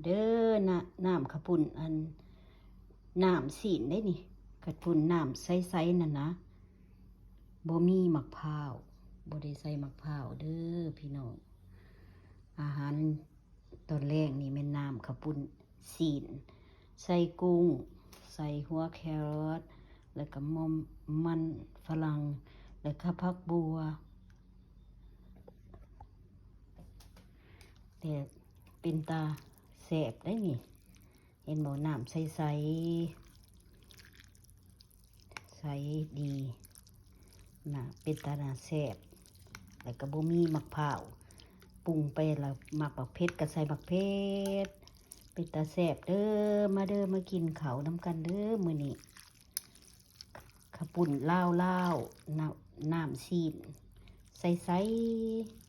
ເດີ ນ້ຳ ນ້ຳເຂົ້າປຸ້ນ ອັນ ນ້ຳຊີ້ນເດ້ນີ້ ເຂົ້າປຸ້ນນ້ຳໃສໆນັ້ນນະ ບໍ່ມີໝາກພ້າວ ບໍ່ໄດ້ໃສ່ໝາກພ້າວເດີພີ່ນ້ອງ. ອາຫານຕອນແລງນີ້ແມ່ນນ້ຳເຂົ້າປຸ້ນຊີ້ນ ໃສ່ກຸ້ງ ໃສ່ຫົວແຄຣອດ ແລ້ວກໍມັນຝຣັ່ງ ແລ້ວກໍຜັກບົ່ວ ແຕ່ເປັນຕາແຊບໄດ໋ນີ້ ເຫັນບໍ່ ນ້ຳໃສໆ ໃສດີ ໜ້າເປັນຕາໜ້າແຊບ ແລ້ວກໍບໍ່ມີໝາກພ້າວ ປຸງໄປແລ້ວມັກໝາກເຜັດກໍໃສ່ໝາກເຜັດ ເປັນຕາແຊບເດີ. ມາເດີ ມາກິນເຂົ້ານຳກັນເດີມື້ນີ້ ເຂົ້າປຸ້ນລາວໆ ນ້ຳ ນ້ຳຊີ້ນໃສໆ.